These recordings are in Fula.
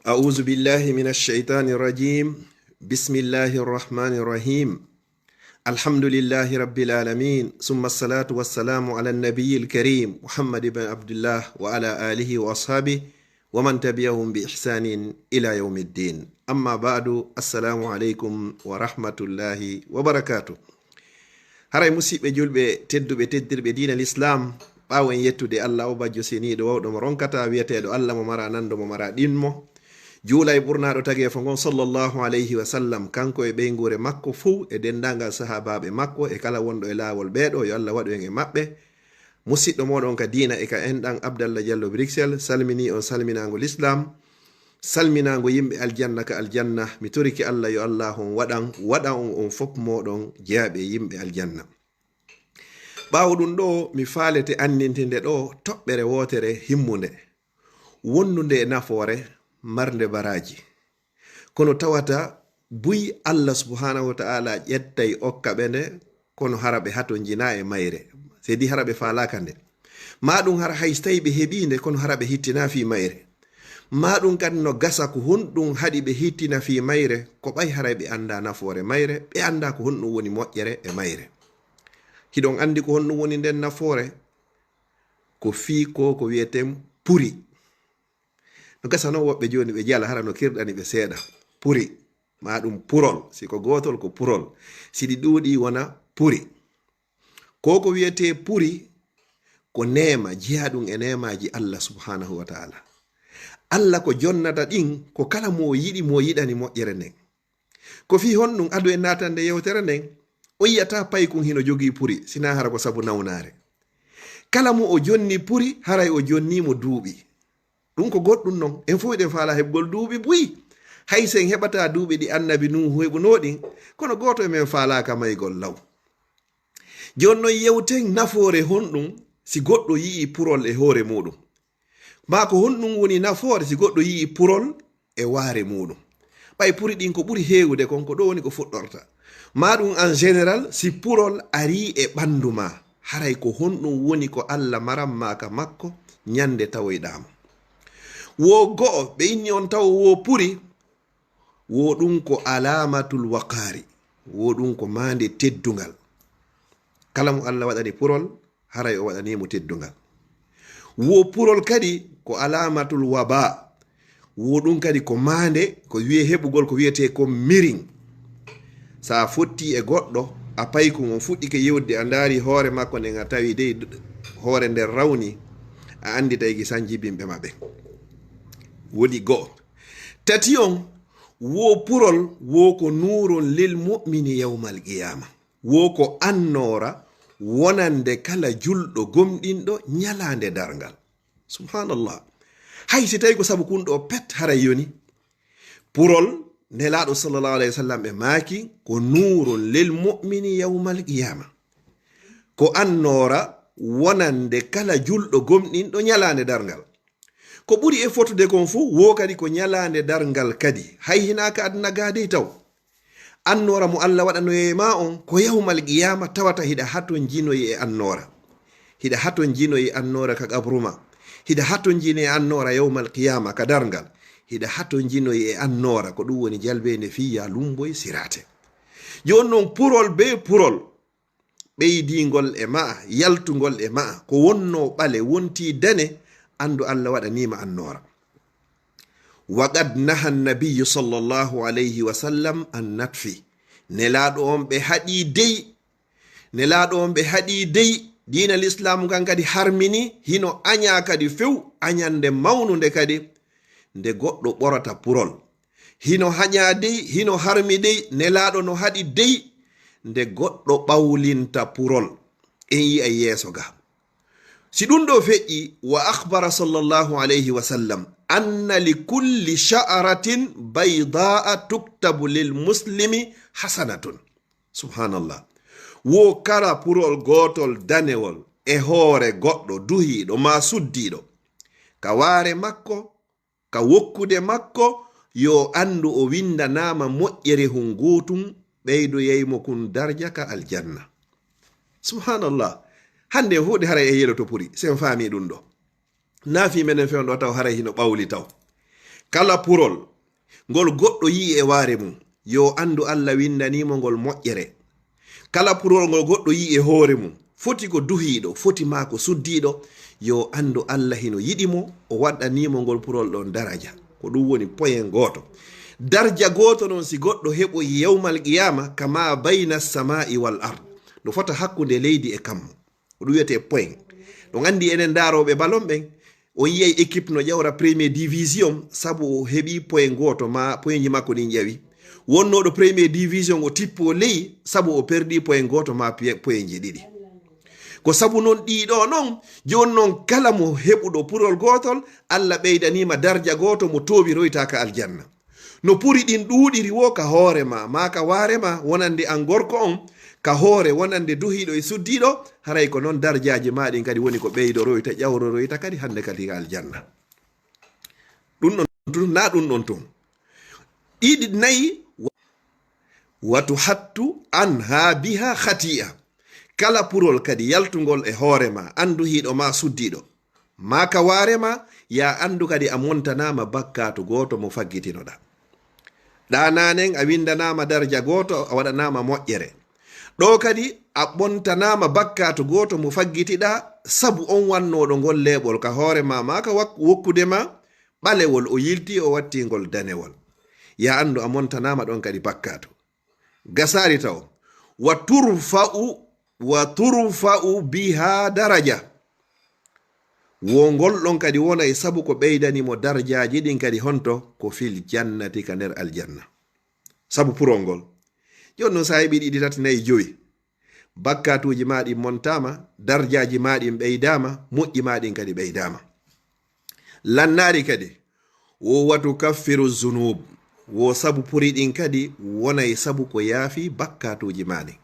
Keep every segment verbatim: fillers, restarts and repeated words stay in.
أعوذ بالله من الشيطان الرجيم. بسم الله الرحمن الرحيم. الحمد لله رب العالمين، ثم الصلاة والسلام على النبي الكريم محمد بن عبد الله وعلى آله وأصحابه ومن تبعهم بإحسان إلى يوم الدين. أما بعد، السلام عليكم ورحمة الله وبركاته. Haray, musiɓɓe julɓe tedduɓe, teddirɓe diina Lislaam, ɓaawo en yettude Allah, o bajjo seniiɗo, wawɗo mo ronkata, wi'eteeɗo Allah, mo mara nando, mo mara ɗimmo, juula e ɓurnaaɗo tageefo ngon, sallallahu alayhi wa sallam, kanko e ɓeynguure makko fuu, e denndaangal sahaabaaɓe makko, e kala wonɗo e laawol ɓeeɗo, yo Allah waɗu en e maɓɓe. Musiɗɗo mooɗon ka diina e ka enɗan, Abdallah Diallo Bruxelles, salminii on salminaango Lislaam, salminaango yimɓe aljanna ka aljanna. Mi torike Allah yo Allah on waɗan, waɗa on on fop mooɗon jeyaaɓe yimɓe aljanna. Ɓaawo ɗum ɗo, mi faalete anndintinde ɗo toɓɓere wootere himmunde, wonnunde e nafoore, marnde baraaji. Kono tawata buy Allah subhanahu wa ta'ala ƴettay okka ɓe nde, kono hara ɓe hatonjinaa e mayre. Sedi hara ɓe faalaaka nde. Maa ɗum hara hay so tawi ɓe heɓii nde, kono hara ɓe hittinaa fii mayre. Maa ɗum kadi no gasa ko honɗum haɗi ɓe hittina fii mayre, ko ɓay haray ɓe anndaa nafoore mayre, ɓe anndaa ko honɗum woni moƴƴere e mayre. Hiɗon anndi ko honɗum woni nden nafoore? Ko fii ko, ko wi'eten puri. No gasa non woɓɓe jooni ɓe jala, hara no kirɗani ɓe seeɗa. Puri, maa ɗum purol, si ko gootol ko purol, si ɗi ɗuuɗi wona puri. Ko ko wi'etee puri, ko neema, jeyaa ɗum e neemaaji Allah subhanahu wa ta'ala. Allah ko jonnata ɗin, ko kala mo o yiɗi, mo o yiɗani moƴƴere nden. Ko fii honɗum ado en naatande yewtere nden? On yi'ataa paykun hino jogii puri, sinaa hara ko sabu nawnaare. Kala mo o jonni puri, haray o jonnii mo duuɓi. Ɗum ko goɗɗum non. En fof eɗen faalaa heɓgol duuɓi buy. Hay so en heɓataa duuɓi ɗi Annabi Nuuhu heɓunoo ɗin, kono gooto e men faalaaka maygol law. Jooni non yewten nafoore honɗum si goɗɗo yi'ii purol e hoore muuɗum. Maa ko honɗum woni nafoore si goɗɗo yi'ii purol e waare muuɗum? Ɓay puri ɗin ko ɓuri heewude kon, ko ɗoo woni ko fuɗɗorta. Maa ɗum en général, si purol arii e ɓanndu maa, haray ko honɗum woni ko Allah maran maa ka makko ñannde tawoyɗaa mo? Wo go'o, ɓe inni on tawo wo puri, wo ɗum ko alaamatul waqaari, wo ɗum ko maande teddungal. Kala mo Allah waɗani purol, haray o waɗanii mo teddungal. Wo purol kadi ko alaamatul waba, wo ɗum kadi ko maande, ko wi'e heɓugol ko wi'etee kon mirin. Sa fotti e goɗɗo, a paykun, on fuɗɗike yewtude, a ndaari hoore makko nden, a tawi dey hoore nden rawni, a anndi tawi ki sanjibinɓe ma ɓen. Woni go'o. Tati on, wo purol, wo ko nuurun lil mu'mini yawmal qiyaama. Wo ko annoora wonande kala julɗo gomɗinɗo ñalaande darngal. Subhanallah. Hay si tawi ko sabu kun ɗo pet haray yoni. Purol, Nelaaɗo sallallahu alayhi wa sallam ɓe maaki, ko nuurun lil mu'mini yawmal qiyaama. Ko annoora wonande kala julɗo gomɗinɗo ñalaande darngal. Ko ɓuri e fotude kon fof, wo kadi ko ñalaande darngal kadi. Hay hinaa ka aduna gaa dey taw. Annoora mo Allah waɗanoyey ma on, ko yawmal qiyaama tawata hiɗa hatonjinoyi e annoora. Hiɗa hatonjinoyi e annoora ka qabru ma. Hiɗa hatonjinoyi e annoora yawmal qiyaama ka darngal. Hiɗa hatonjinoyi e annoora, ko ɗum woni jalbeende fii yaa lumboy siraate. Jooni non purol bee purol, ɓeydingol e ma'a, yaltungol e ma'a, ko wonnoo ɓale wontii dane, anndu Allah waɗanii ma annoora. Wa qad naha nabiyyu sallallahu alayhi wa sallam an natfi. Nelaaɗo on ɓe haɗii dey. Nelaaɗo on ɓe haɗii dey. Diina Lislaamu kan kadi harmini, hino añaa kadi few, añande mawnunde kadi, nde goɗɗo ɓorata purol. Hino hañaa dey, hino harmi dey, Nelaaɗo no haɗi dey, nde goɗɗo ɓawlinta purol. En yi'ay yeeso ga. Si ɗum ɗo feƴƴi, wa akhbara sallallahu alayhi wa sallam, anna li kulli sha'ratin bayda'a tuktabu lil muslimi hasanatun. Subhanallah. Wo kala purol gootol danewol e hoore goɗɗo duhiiɗo maa suddiiɗo, ka waare makko, ka wokkude makko, yo anndu o winndanaama moƴƴere hun gootun, ɓeydoyay mo kun darja ka aljanna. Subhanallah. Hannde en huuɗi haray e yeloto puri, sen faami ɗum ɗo. Naa fii menen fewndo taw haray hino ɓawli taw. Kala purol ngol goɗɗo yi'i e waare mum, yo anndu Alla winndanii mo ngol moƴƴere. Kala purol ngol goɗɗo yi'i e hoore mum, foti ko duhiiɗo, foti maa ko suddiiɗo, yo anndu Alla hino yiɗi mo, o waɗɗanii mo ngol purol ɗon daraja. Ko ɗum woni poyen gooto. Darja gooto noon, si goɗɗo heɓoyi yawmal qiyaama, kama bayna samaa'i wal ard, no fota hakkunde leydi e kammu. Ko ɗum wiyetee poyen. Ɗon anndi enen ndaarooɓe balon ɓen, o yiyay équipe no ƴawra premier division sabu o heɓi poyen gooto ma poyenji makko ɗin ƴawi. Wonnooɗo premier division o tippo ley sabu o perdi poyen gooto ma piye-, poyenji ɗiɗi. Ko sabu non ɗiɗo non, jooni non kala mo heɓuɗo purol gootol, Alla ɓeydaniima darja gooto mo toowi roytaaka aljanna. No puri ɗin ɗuuɗiri wo ka hoore ma, maa ka waare ma, wonande an gorko on, ka hoore wonande duhiiɗo e suddiiɗo, haray ko non darjaaji ma ɗin kadi woni ko ɓeydoroyta, ƴawroroyta kadi hannde kadi ka aljanna. Ɗum ɗon tun, na ɗum ɗon tun. Ɗiɗi nayi, wa-, wa tuhattu anha biha khati'a. Kala purol kadi yaltungol e hoore ma, an duhiiɗo ma suddiiɗo. Maa ka waare ma, yaa anndu kadi a montanaama bakkaatu gooto mo faggitinoɗaa. Ɗaa naanen a winndanaama darja gooto, a waɗanaama moƴƴere. Ɗoo kadi a ɓontanaama bakkaatu gooto mo faggitiɗaa, sabu on wannooɗo ngol leeɓol ka hoore ma, maa ka wak-, wokkude ma ɓalewol, o yiltii, o wattii ngol danewol. Yaa anndu a montanaama ɗon kadi bakkaatu. Gasaari taw. Wa turfa'u, wa turfa'u biha daraja. Wo ngol ɗon kadi wona e sabu ko ɓeydani mo darjaaji ɗin kadi honto ko fil jannati ka nder aljanna. Sabu purol ngol. Jooni non sa heɓi ɗiɗi, tati, nayi, jowi. Bakkatuuji ma ɗin montaama, darjaaji ma ɗin ɓeydaama, moƴƴi ma ɗin kadi ɓeydaama. Lannaari kadi, wo watu kaffiru zunub, wo sabu puri ɗin kadi wonay sabu ko yaafi bakkatuuji ma ɗin.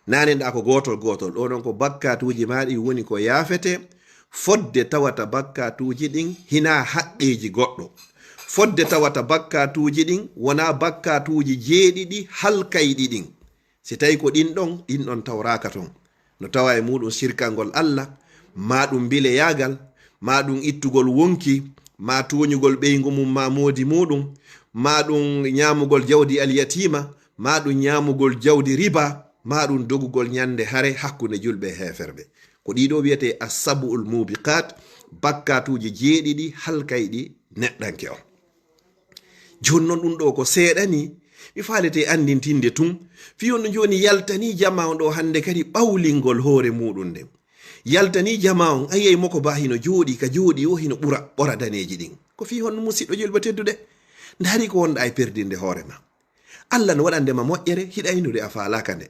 Nanen ɗa ko gootol gootol, ɗo ɗon ko bakkatuuji ma ɗin woni ko yaafete, fodde tawata bakkatuuji ɗin hina haqqeeji goɗɗo, fodde tawata bakkatuuji ɗin wona bakkatuuji jeeɗiɗi halkayɗi ɗin. Si tawi ko ɗin ɗon, ɗin ɗon tawraaka ton. No tawa e muɗum sirkangol Alla, maa ɗum mbileyaagal, maa ɗum ittugol wonki, maa tuuñugol ɓeyngu mum maa moodi muɗum, maa ɗum ñaamugol jawdi alyatiima, maa ɗum ñaamugol jawdi riba, maa ɗum dogugol ñande hare hakkunde julɓe e heeferɓe. Ko ɗiɗo wiyetee as-sab'ul muubiqaat, bakkatuuji jeeɗiɗi halkayɗi neɗɗanke on. Jooni non ɗum ɗo ko seeɗa ni, mi faalete anndintinde tun. Fii on jooni yaltanii jamaa on ɗo hannde kadi ɓawlingol hoore muɗum nden. Yaltanii jamaa on, a yiyay moko ba hino jooɗi, ka jooɗi o hino ɓura, ɓora daneeji ɗin. Ko fii honno musiɗɗo julɓe teddude? Ndaari ko wonɗa e perdinde hoore ma. Alla no waɗande ma moƴƴere, hiɗa innude a faalaaka nde.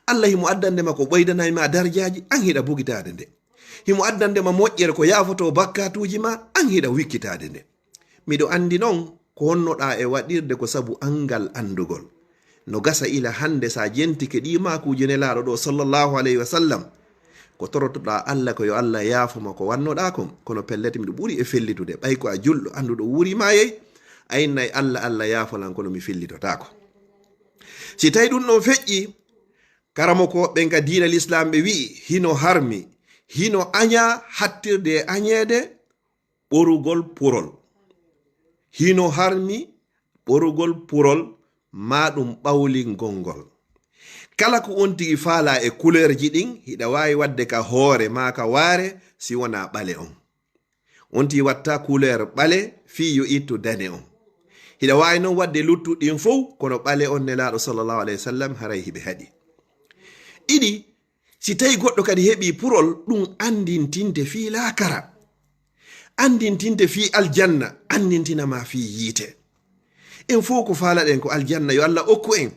Alla himo addande ma ko ɓoydanay ma darjaaji, an hiɗa bugitaade nde. Himo addande ma moƴƴere ko yaafoto bakkatuuji ma, an hiɗa wikkitaade nde. Miɗo anndi non ko honnoɗaa e waɗirde ko sabu anngal anndugol. No gasa ila hannde sa jentike ɗi maakuuji Nelaaɗo ɗo sallallahu alayhi wa sallam. Ko torotoɗaa Alla ko yo Alla yaafo ma ko wannoɗaa kon, kono pellet miɗo ɓuri e fellitude. Ɓay ko a julɗo annduɗo wuuri maayey, a innay Alla, Alla yaafolan kono mi fellitotaako. Si tawi ɗum ɗon feƴƴi, karamokooɓe ɓen ka diina Lislaam ɓe wi'i, hino harmi, hino añaa hattirde e añeede ɓorugol purol. Hino harmi ɓorugol purol, maa ɗum ɓawlingol ngol. Kala ko on tigi faalaa e kuleerji ɗin, hiɗa waawi waɗde ka hoore maa ka waare, si wonaa ɓale on. On tigi watta kuleer ɓale fii yo ittu dane on. Hiɗa waawi non waɗde luttuɗin fow, kono ɓale on Nelaaɗo sallallahu alayhi wa sallam haray hiɓe haɗi. Ɗiɗi, si tawi goɗɗo kadi heɓi purol, ɗum anndintinte fii laakara. Anndintinte fii aljanna, anndintina ma fii yiite. En fow ko faalaɗen ko aljanna, yo Alla okku en.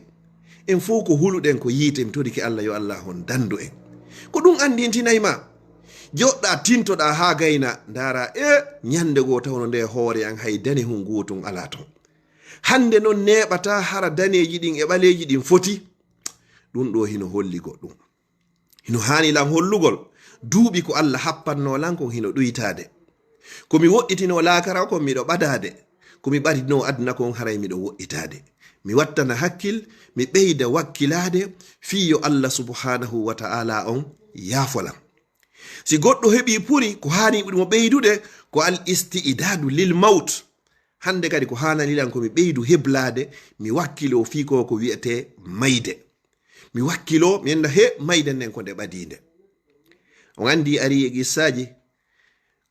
En fow ko huluɗen ko yiite, mi torike Alla, yo Alla hon dandu en. Ko ɗum anndintinay ma. Joɗɗa, tintoɗa haa gayna, ndaara, e, ñande goo tawno nde hoore an hay danehun gootun alaa ton. Hannde non neeɓata hara daneeji ɗin e ɓaleeji ɗin foti. Ɗum ɗo hino holli goɗɗum. Hino haani lan hollugol duuɓi ko Alla happannoo lan kon hino ɗuytaade. Ko mi woɗɗitinoo laakara kon miɗo ɓadaade. Ko mi ɓadinoo aduna kon haray miɗo woɗɗitaade. Mi wattana hakkil, mi ɓeyda wakkilaade fii yo Alla subhaanahu wa ta'ala on yaafo lan. Si goɗɗo heɓi puri, ko haani mo ɓeydude ko al isti'daadu lil mawt. Hannde kadi ko haanani lan ko mi ɓeydu heblaade, mi wakkiloo fii ko ko wiyetee mayde. Mi wakkiloo, mi annda he mayde nden ko nde ɓadiinde. On anndi ari e qissaaji,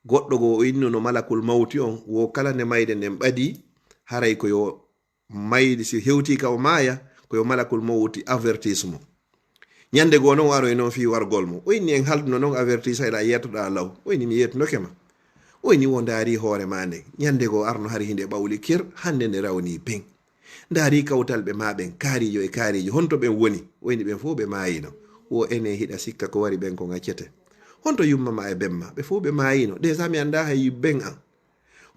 goɗɗo goo o innuno malakul mawti on, wo kala nde mayde nden ɓadii, haray ko yo mayde si hewtii ka o maaya, ko yo malakul mawti avertise mo. Ñannde goo non o aroy non fii wargol mo. O inni en halduno non avertise hayla yeetoɗaa law. O inni mi yeetunoke ma. O inni wo ndaari hoore maa nden. Ñannde goo arno hari hinde ɓawli kir, hannde nde rawnii ben. Ndaari kawtal ɓe maa ɓen, kaariijo e kaariijo, honto ɓen woni? O inni ɓen fow ɓe maayino. Wo ene hiɗa sikka ko wari ɓen ko ngaccete. Honto yumma maa e ben maa? Ɓe fow ɓe maayino. Déjà mi anndaa hay ben an.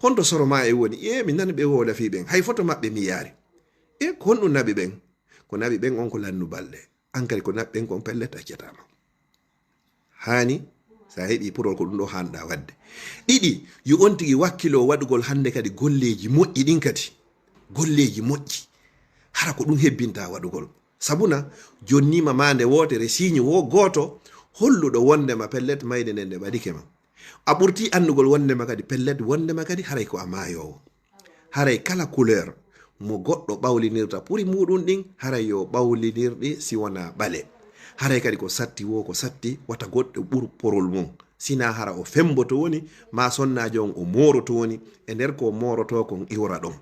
Honto soro maa e woni? Ee, mi nani ɓe woola fii ɓen. Hay foto maɓɓe mi yaari. E ko honɗum naɓi ɓen? Ko naɓi ɓen on ko lannu balɗe. An kadi ko naɓi ɓen kon pellet accataama. Haani, so a heɓii purol ko ɗum ɗo haanɗaa waɗde. Ɗiɗi, yo on tigi wakkiloo waɗugol hannde kadi golleeji moƴƴi ɗin kadi. Golleeji moƴƴi. Hara ko ɗum hebbinta waɗugol. Sabuna, jonniima maande wootere, siiñi wo gooto, holluɗo wondema pellet mayde nden nde ɓadike ma. A ɓurtii anndugol wondema kadi pellet, wondema kadi haray ko a maayoowo. Haray kala couleur mo goɗɗo ɓawlinirta puri muuɗum ɗin, haray yo ɓawlinirɗi si wonaa ɓale. Haray kadi ko satti wo ko satti, wata goɗɗo ɓur porol mum. Sinaa hara o femboto woni, maa sonnaajo on o mooroto woni, e nder ko moorotoo kon iwra ɗon.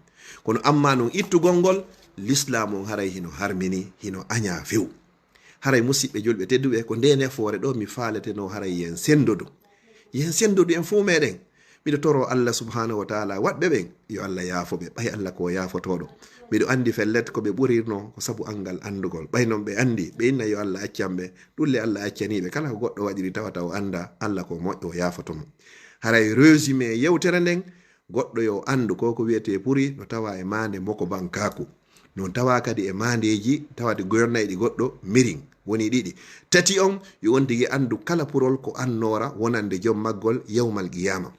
Kono amma non ittugol ngol, Lislaam on haray hino harmini, hino añaa few. Haray musiɓɓe julɓe tedduɓe, ko ndee nafoore ɗo mi faaletenoo haray yen senndodu. Yen senndodu en fow meɗen. Miɗo toroo Allah subhanahu wa taala waɗɓe ɓen, yo Allah yaafo ɓe, ɓay Allah ko yaafotooɗo. Miɗo anndi fellet ko ɓe ɓurirnoo ko sabu anngal anndugol. Ɓay non ɓe anndi, ɓe inna yo Allah accan ɓe. Ɗum le Allah accanii ɓe. Kala ko goɗɗo waɗiri tawata o anndaa, Allah ko moƴƴo, o yaafoto mo. Haray résumé yewtere nden, goɗɗo yo anndu ko ko wiyetee puri no tawa e maande moko bankaaku. Non tawa kadi e maandeeji tawade goyonnayɗi goɗɗo mirin. Woni ɗiɗi. Tati on, yo on tigi anndu kala purol ko annoora wonande jom maggol yawmal qiyaama.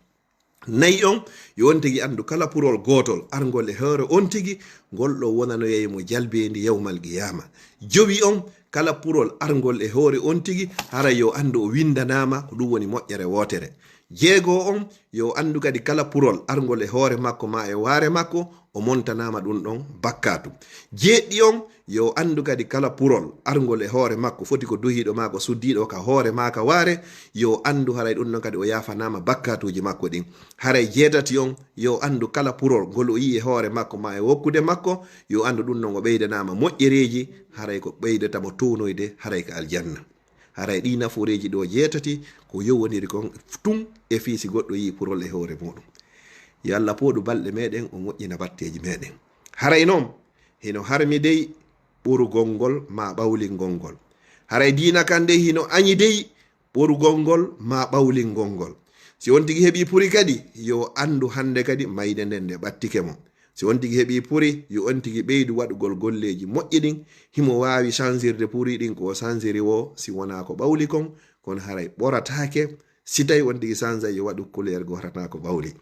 Nayi on, yo on tigi anndu kala purol gootol arngol e hoore on tigi, ngol ɗo wonanoyay mo jalbeendi yawmal qiyaama. Jowi on, kala purol arngol e hoore on tigi, hara yo anndu o winndanaama, ko ɗum woni moƴƴere wootere. Jeego on, yo anndu kadi kala purol arngol e hoore makko maa e waare makko, o montanaama ɗum ɗon bakkaatu. Jeeɗiɗi on, yo anndu kadi kala purol arngol e hoore makko, foti ko duhiiɗo maa ko suddiiɗo ka hoore maa ka waare, yo anndu haray ɗum ɗon kadi o yaafanaama bakkaatuuji makko ɗin. Haray jeetati on, yo anndu kala purol ngol o yii e hoore makko maa e wokkude makko, yo anndu ɗum ɗon o ɓeydanaama moƴƴereeji, haray ko ɓeydata mo townoyde, haray ka aljanna. Haray ɗi nafooreeji ɗo jeetati ko yowondiri kon tun e fii si goɗɗo yii purol e hoore muɗum. Yo Allah pooɗu balɗe meɗen, o moƴƴina batteeji meɗen. Haray non, hino harmi dey ɓorugol ngol maa ɓawlingol ngol. Haray diina kan dey hino añi dey ɓorugol ngol maa ɓawlingol ngol. Si on tigi heɓi puri kadi, yo anndu hannde kadi mayde nden nde ɓattike mo. Si on tigi heɓi puri, yo on tigi ɓeydu waɗugol golleeji moƴƴi ɗin. Himo waawi sansirde puri ɗin ko o sansiri wo, si wonaa ko ɓawli kon, kono haray ɓorataake. Si tawi on tigi sansay, yo waɗu couleur goo hara ko ɓawli.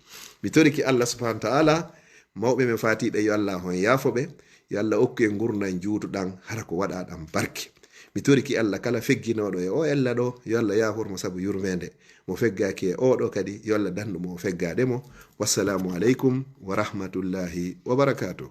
Mi toriki Allah subhanahu wa ta'ala, mawɓe men faatiiɓe, yo Allah on yaafo ɓe, yo Allah okku en ngurndan juutuɗan, hara ko waɗa ɗan barke. Mi toriki Allah kala fegginooɗo e o ella ɗo, yo Allah yaafor mo sabu yurmeende. Mo feggaaki e o ɗo kadi, yo Allah dandu mo o feggaade mo. Wassalamu aleykum wa rahmatullahi wa barakatuh.